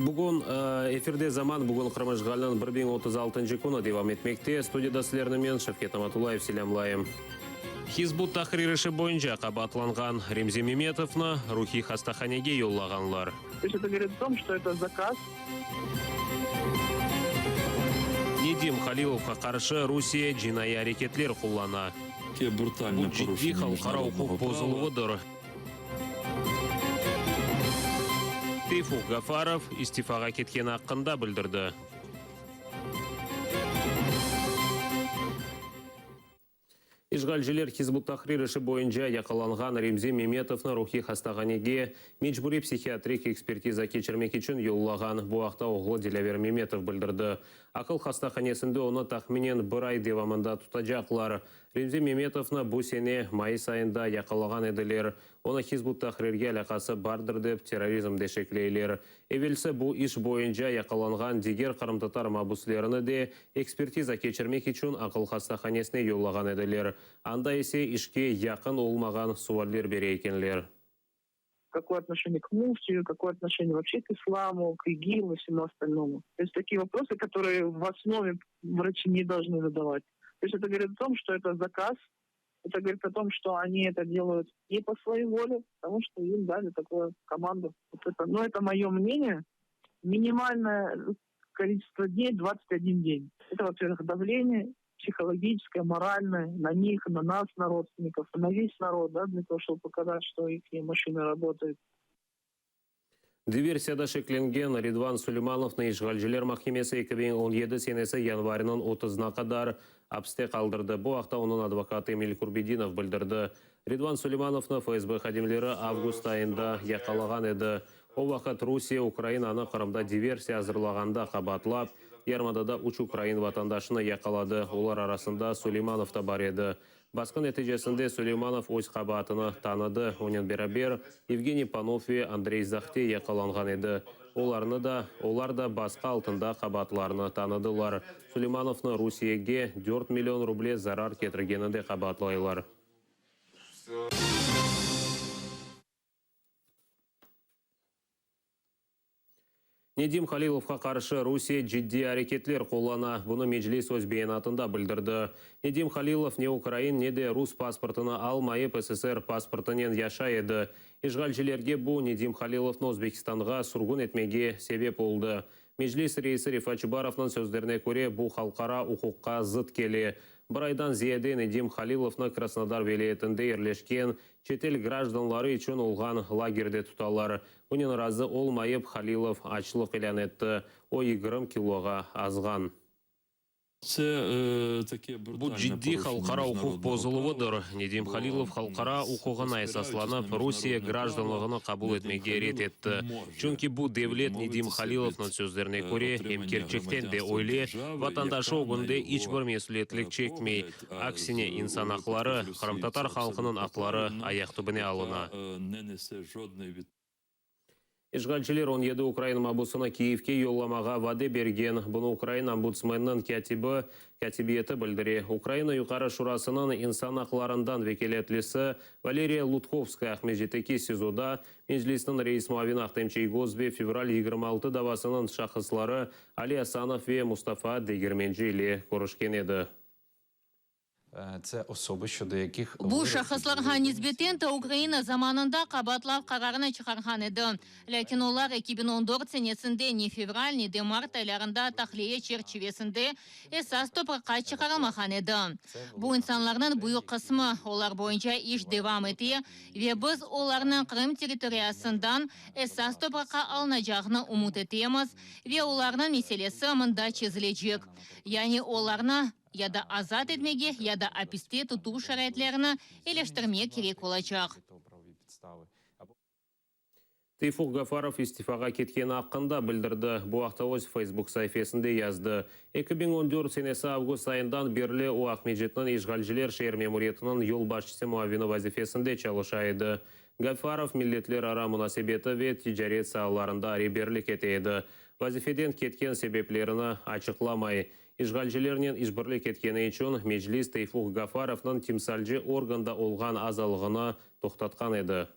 Bugün efirde Zaman, bugün Qırım işğaliniñ 1036-ncı künü devam etmekte. Studiyada sizlerni men, Şevket Namatullayev, selâmlayım. Hizb ut-Tahrir işi boyunca qabaatlanğan Remzi Memetovnı ruhiy hastahanege yollağanlar. To est eto govorit o tom, çto eto zakaz. Nedim Halilovğa qarşı Rusiye cinaiy areketler qullana. Bu ciddiy halqara uquq bozuluvıdır. Teyfuq Gafarov istifağa ketkeni aqqında bildirdi. İşğalciler Hizb ut-Tahrir işi boyunca yaqalanğan Remzi Memetovnı ruhiy hastahanege mecburiy psihiatrik ekspertiza keçirmek içün yollağan. Bu aqta oğlu Dilâver Memetov bildirdi. Aqıl hastahanesinde onı tahminen bir ay devamında tutacaqlar. Remzi Memetovnı bu sene mayıs ayında yaqalağan ediler. Onı Hizb ut-Tahrirge alâqası bardır dep terrorizmde şekleyler. Evelsi bu iş boyunca yaqalanğan diger qırımtatar mabüslerini de ekspertiza keçirmek içün aqıl hastahanesine yollağan ediler. Anda ise işke yaqın olmağan sualler bere ekenler. Kakoye otnoşeniye k muftiyu, kakoye otnoşeniye voobşe k islamu, k İGİL i vsemu ostalnomu. To est takie voprosy, kotorye v osnove vraçi ne dolžny zadavat. To est eto govorit o tom, çto eto zakaz, eto govorit o tom, çto oni eto delayut ne po svoey vole, potomu çto im dali takuyu komandu. Vot eto, no eto moyo mneniye, minimalnoye koliçestvo dney 21 den. Eto, vo-pervıh, davleniye psihologiçeskoye, moralnoye na nih, na nas, na rodstvennikov, na ves narod, da, dlâ togo, çtoby pokazat, çto ihniy maşina rabotayet. Diversiyada şeklengen Ridvan Suleymanovnı işğalciler mahkemesi 2017 senesi yanvarınıñ otuzına qadar apiste qaldırdı. Bu aqta onıñ advokatı Emil Kurbedinov bildirdi. Ridvan Suleymanovnı FSB hadimleri avgust ayında yaqalağan edi. O vaqıt Rusiye Ukrainanı Qırımda diversiya azırlağanda qabaatlap, yarımadada üç ukrain vatandaşını yaqaladı, olar arasında Suleymanov da bar edi. Basqı neticesinde Suleymanov öz qabaatını tanıdı, onen beraber Yevgeniy Panov ve Andrey Zahtey yaqalanğan edi, olarnı da olar da basqı altında qabaatlarını tanıdılar. Suleymanovnı Rusiyege 4 million ruble zarar ketirgeninde qabaatlaylar. Nedim Halilovğa qarşı Rusiye ciddiy areketler qullana. Bunı Meclis öz beyanatında bildirdi. Nedim Halilov ne ukrain, ne de rus pasportını almayıp, SSR pasportınen yaşay edi. İşğalcilerge bu, Nedim Halilovnı Özbekistanğa sürgün etmege sebep oldı. Meclis reisi Refat Çubarovnıñ sözlerine köre, bu halqara uquqqa zıt kele. Bir aydan ziyade Nedim Halilovnı Krasnodar vilâyetinde yerleşken çetel grajdanları içün olğan lagerde tutalar. Bunen razı olmayıp, Halilov açlıq ilân etti. O, yigirmi kiloğa azğan. Bu ciddiy halqara uquq bozuluvıdır. Nedim Halilov halqara uquğına esaslanıp, Rusiye grajdanlığını qabul etmege red etti. Çünki bu devlet, Nedim Halilovnıñ sözlerine köre, em kerçekten de öyle, vatandaşı ögünde iç bir mesüliyetlik çekmey. Aksine, insan aqları, qırımtatar halqınıñ aqları ayaq tübüne alına. İşğalciler 17 ukrain mabusını Kiyevke yollamağa vade bergen. Bunı Ukraina ombudsmeniniñ kâtibi kâtibiyeti bildire. Ukraina Yuqarı Şurasınıñ insan aqlarından vekâletlisi Valeriya Lutkovskaya Aqmescitteki SİZOda Meclisniñ reis muavini Ahtem Çiygoz ve fevral 26 davasınıñ şahısları Ali Asanov ve Mustafa Degermenci ile körüşken edi. Bu şahıslarğa nisbeten ta Ukraina zamanında qabaatlav qararını çıqarğan edi. Lâkin olar 2014 senesinde ne fevral, ne de mart aylarında tahliye çerçivesinde esas topraqqa çıqarılmağan edi. Bu insanlarnıñ büyük qısmı, olar boyunca iş devam ete ve biz olarnıñ Qırım territoriyasından esas topraqqa alınacağını ümüt etemiz ve olarnıñ meselesi mında çezilecek. Yani olarnı ya da azat etmege, ya da apiste tutuv şaraitlerini eleştirmek kerek olacaq. Teyfuq Gafarov istifağa ketkeni aqqında bildirdi. Bu aqta öz Facebook saifesinde yazdı. 2014 senesi avgust ayından berli o Aqmescitniñ işğalciler şeer memuriyetiniñ yolbaşçısı muavini vazifesinde çalışa edi. Gafarov milletlerara munasebeti ve ticaret saalarında reberlik ete edi. Vazifeden ketken sebeplerini açıqlamay. İşğalcilernen işbirlik etkeni içün Meclis Teyfuq Gafarovnıñ timsalci organda olğan azalığını toqtatqan edi.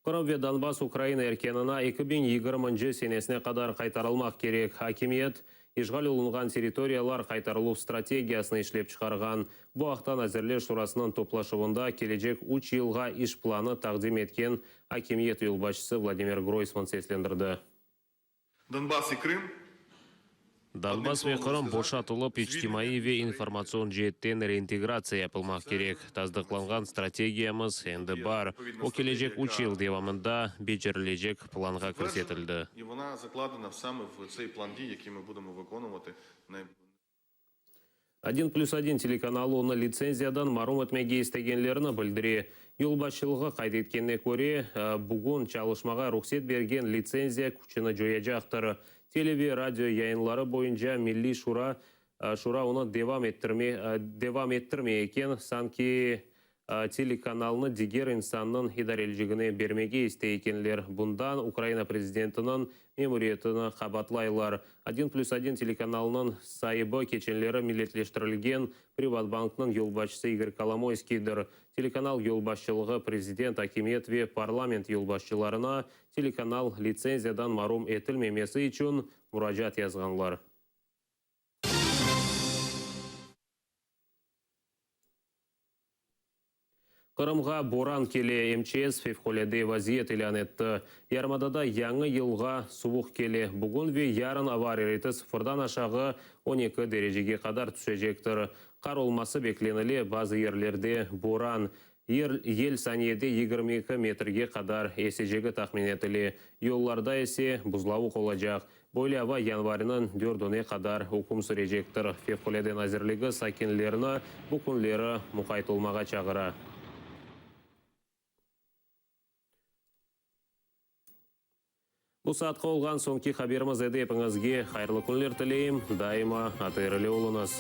Qırım ve Donbass Ukraina erkânına 2020-nci senesine qadar qaytarılmaq kerek. Akimiyet, işğal olunğan territoriyalar qaytarıluv strategiyasını işlep çıqarğan. Bu aqta Nazirler Şurasınıñ toplaşuvında kelecek üç yılğa iş planı taqdim etken akimiyet yolbaşçısı Vladimir Groysman seslendirdi. Donbass i Krım. Donbass ve Qırım boşatılıp, içtimaiy ve informatsion ceetten reintegratsiya yapılmaq kerek. Tasdıqlanğan strategiyamız endi bar, o, kelecek üç yıl devamında becerilecek planğa kirsetildi. Odin plüs odin telekanalı onı litsenziyadan marum etmege istegenlerini bildire. Yolbaşçılığı qayd etkenine köre, bugün çalışmağa ruhset bergen litsenziya küçüni coyacaqtır. Tele ve radio yayınları boyunca Milliy şura şura onı devam ettirme devam ettirmey eken, sanki Telekanalnı diger insannıñ idarelicigine bermege istey ekenler. Bundan Ukraina prezidentiniñ memuriyetini qabaatlaylar. Odin plüs odin telekanalınıñ saibi keçenleri milletleştirilgen Privatbanknıñ yolbaşçısı İgor Kolomoyskiydir. Telekanal yolbaşçılığı prezident, akimiyet ve parlament yolbaşçılarına telekanal litsenziyadan marum etilmemesi içün muracaat yazğanlar. Qırımğa boran kele, MÇS fevqulâde vaziyet ilân etti. Yarımadada yañı yılğa suvuq kele. Bugün ve yarın ava arareti sıfırdan aşağı 12 derecege qadar tüşecektir. Qar olması beklenile, bazı yerlerde boran. Yer, yel saniyede 22 metrge qadar esecegi tahmin etile, yollarda ise buzlavuq olacaq. Böyle ava yanvarniñ dördüne qadar üküm sürecektir. Fevqulâde nazirligi sakinlerni bu künleri muqayt olmağa çağıra. Bu saatqa olğan soñki haberimiz edi. Epiñizge hayırlı künler tileyim. Daima ATR ile oluñız.